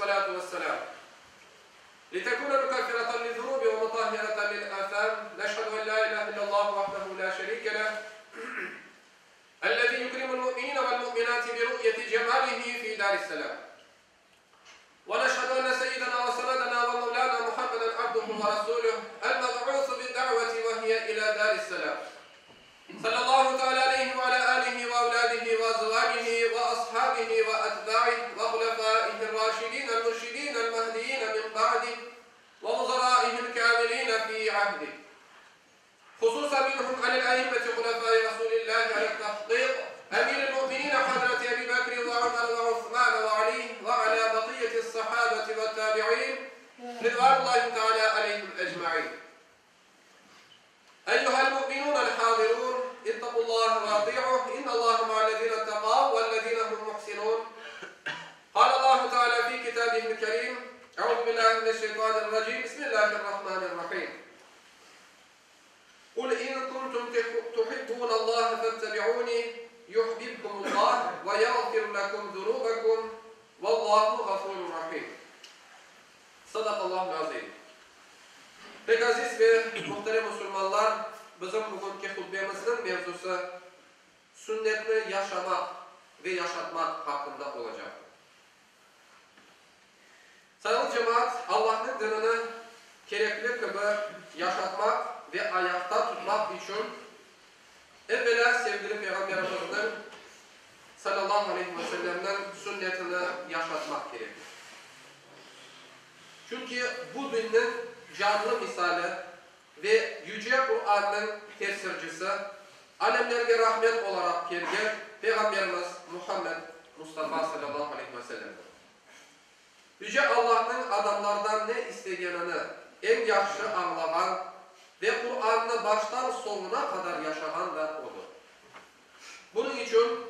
Salatu vesselam. Litekune mukeffireten lizunubi ve mutahhireten lil atham. Neşhedü en la ilahe illallah vahdehu la şerike leh. Ellezî yukrimul mu'minîne vel mu'minâti bi ru'yeti cemâlihi fî dârisselâm. Ve neşhedü enne seyyidena ve senedena ve mevlâna Muhammeden abduhu ve rasûlüh el-meb'ûsu bid-da'veti ve hiye ilâ dârisselâm. Sallallahu teâlâ aleyhi ve alâ âlihi ve evlâdihi ve azvâcihi ve ashâbihi ve etbâih ve hulefâihir-râşidîn el-mürşidîn el-mehdiyîn min ba'dih ve vuzarâihil kâmilîne fî ahdih. Hususan minhum alel a'immeti hulefâi Rasûlillâhi alel-tahkîk, emîril mu'minîne Hazreti Ebî Bekri ve Ömer ve Osman ve Alî ve alâ bakiyyeti's-sahâbeti ve't-tâbi'în ridvânullâhi teâlâ aleyhim ecmaîn. Eyyuhel mu'minûnel hâzirûn, ittaqullâhe ve atî'uh, innallâhe ma'allezîne ittekav vellezîne hum muhsinûn. Kâlellâhu teâlâ fî kitâbihil kerîm, Eûzü billâhi mineşşeytânirracîm, Bismillâhirrahmânirrahîm. Kul in kuntum tuhibbûnallâhe fettebi'ûni yuhbibkumullah ve yağfir lekum zunubekum vellâhu gafûrun rahîm. Sadakallâhul azîm. Pek aziz ve muhterem musulmanlar, bizim bugünki hutbemizniñ mevzusı Sünnetni yaşamaq ve yaşatmaq haqqında olacaq. Sayılı cemaat, Allahnıñ dinini kerekli kibi yaşatmaq ve ayaqta tutmaq içün, evvelâ sevgili Peyğamberimizniñ, salâllahu aleyhi ve sellemniñ, sünnetini yaşatmaq kerektir. Çünki bu dinniñ canlı misali ve Yüce Qurannıñ tefsircisi, alemlerge rahmet olaraq kelgen Peyğamberimiz Muhammed Mustafa salâllahu aleyhi ve sellemdir. Yüce Allahnıñ adamlardan ne istegenini eñ yahşı añlağan ve Qurannı baştan soñuna qadar yaşağan da Odur. Bunıñ içün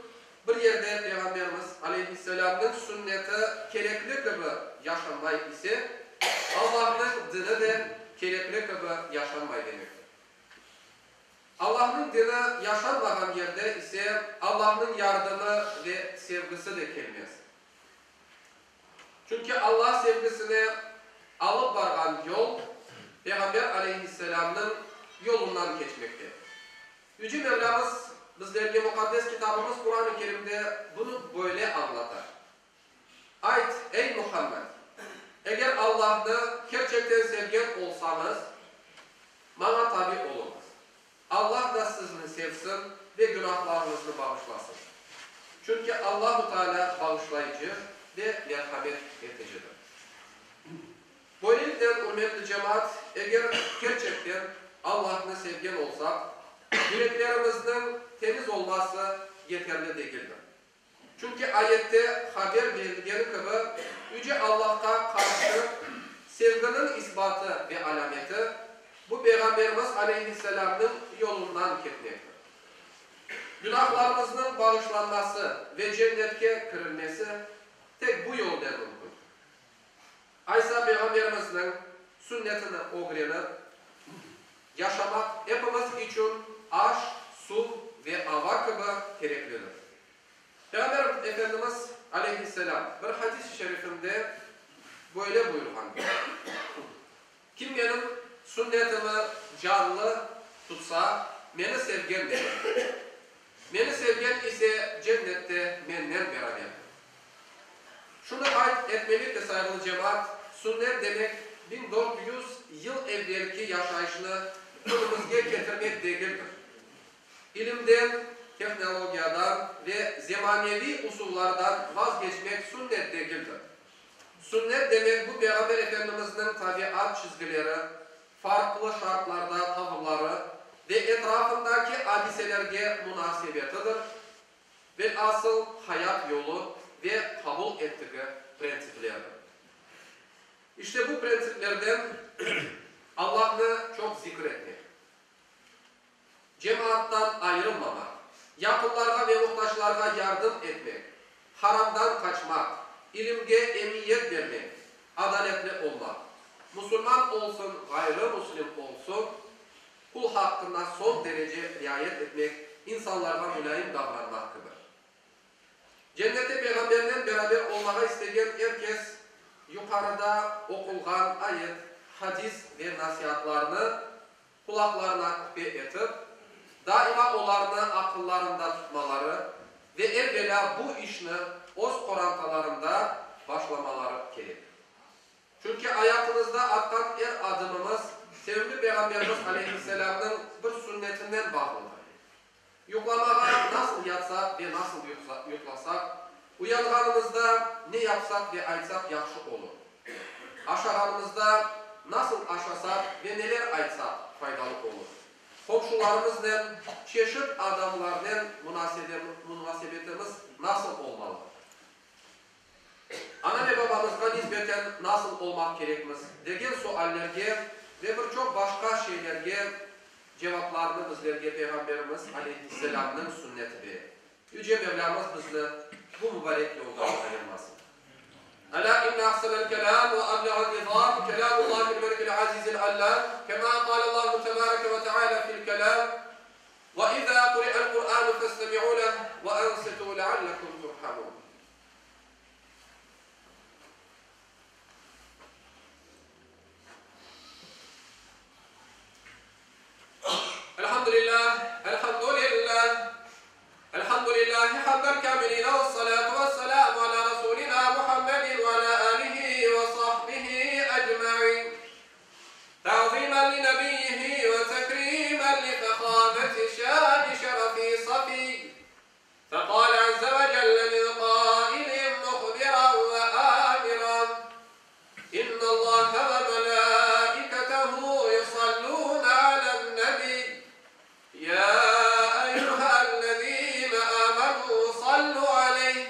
bir yerde Peyğamberimiz aleyhisselâmnıñ sünneti kerekli kibi yaşanmay ise, Allahnıñ dini de kerekli kibi yaşanmay demektir. Allahnıñ dini yaşanmağan yerde ise Allahnıñ yardımı ve sevgisi de kelmez. Çünki Alla sevgisine alıp barğan yol Peyğamber aleyhisselâmnıñ yolundan keçmekte. Yüce Mevlâmız bizlerge Muqaddes Kitabımız Quran-ı Kerimde bunı böyle añlata, Ayt, ey Muhammed, eger Allahnı kerçekten sevgen olsañız, maña tabi oluñız. Allah da sizni sevsin ve günahlarıñıznı bağışlasın. Çünki Allahu Teala bağışlayıcı ve merhamet eticidir. Böyleliknen, ürmetli cemaat, eger kerçekten Allahnı sevgen olsaq, yüreklerimizniñ temiz olması yeterli degildir. Çünki ayette haber berilgeni kibi, Yüce Allahqa qarşı sevginiñ isbatı ve alâmeti, bu Peyğamberimiz aleyhisselâmnıñ yolundan ketmektir. Günahlarımıznıñ bağışlanması ve cennetke kirilmesi tek bu yolnen mümkün. Aysa Peyğamberimizniñ sünnetini ögrenip, yaşamaq epimiz içün aş, suv ve ava kibi kereklidir. Peyğamber Efendimiz, aleyhisselâm, bir hadis-i şerifinde böyle buyurğandır, Kim menim sünnetimi canlı tutsa, meni sevgen demektir. Meni sevgen ise cennette mennen beraberdir. Şunı qayd etmeli ki, sayğılı cemaat, sünnet demek 1400 yıl evvelki yaşayışnı künümizge ketirmek degildir. İlimden, tehnologiyadan ve zemaneviy usullardan vazgeçmek sünnet degildir. Sünnet demek bu Peyğamber Efendimizniñ tabiat çizgileri, farqlı şartlarda tavırları ve etrafındaki adiselerge munasebetidir, velâsıl hayat yolu ve qabul ettigi prentsiplerdir. İşte bu prentsiplerden Allahnı çoq zikr etmek, cemaattan ayırılmamaq, yaqınlarğa ve muhtaçlarğa yardım etmek, haramdan qaçmaq, ilimge emiyet bermek, adaletli olmaq, musulman olsun, ğayrı-muslim olsun, qul haqqına soñ derece riayet etmek, insanlarğa mulâyim davranmaq kibi. Cennette Peyğambernen beraber olmağa istegen er kes. olarğa oqulğan ayet, hadis ve nasiatlarnı qulaqlarına küpe etip, daima olarnı aqıllarında tutmaları ve evelâ bu işni öz qorantalarında başlamaları kerek. Çünki ayatımızda atqan er adımımız sevimli Peyğamberimiz aleyhisselâmnıñ bir sünnetinden bağlıdır. Yuqlamağa nasıl yatsaq ve nasıl yuqlasaq, uyanğanımızda ne yapsaq ve aytsaq yahşı olur? Aşağanımızda nasıl aşasaq ve neler aytsaq faydalı olur? Qomşularımıznen, çeşit adamlarnen munasebetimiz nasıl olmalı? Ana ve babamızğa nisbeten nasıl olmaq kerekmiz? degen suallerge ve bir çoq başqa şeylerge cevaplarnı bizlerge Peyğamberimiz, aleyhisselâmnıñ sünneti bere. Yüce Mevlâmız bizni bu mubarek yoldan ayırmasın. Elâ inne ahsenel kelâm ve ebleğen nizâm kelâmullâhil melikil azîzil allâm kemâ kâlellâhu tebâreke ve teâlâ fil kelâm ve izâ kuri'el Kur'ânu festemi'û leh ve ansitû leallekum turhamûn. Elhamdülillah, elhamdülillah, elhamdülillahi hamdel kâmilîne vessalâtu vesselâmu alâ Rasûlinâ Muhammedin ve alâ âlihi ve sahbihi ecmaîn. Ta'zîmen li nebiyyihi ve tekrîmen li fehâmeti şâni şerefi safî. Feqâle azze ve celle min qâilin muhbiran ve âmiran, İnnallâhe ve melâiketehu yusallûne alen-nebiy, yâ eyyühellezîne âmenû sallû aleyh,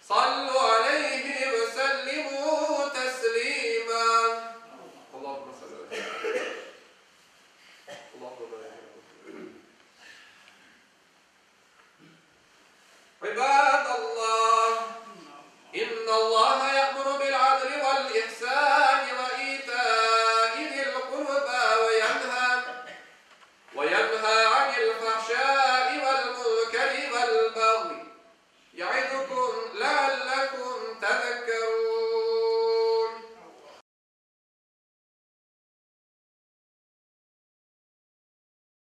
sallû aleyhi ve sellimû teslîmâ. Allahümme salli alâ Allahümme barik alâ.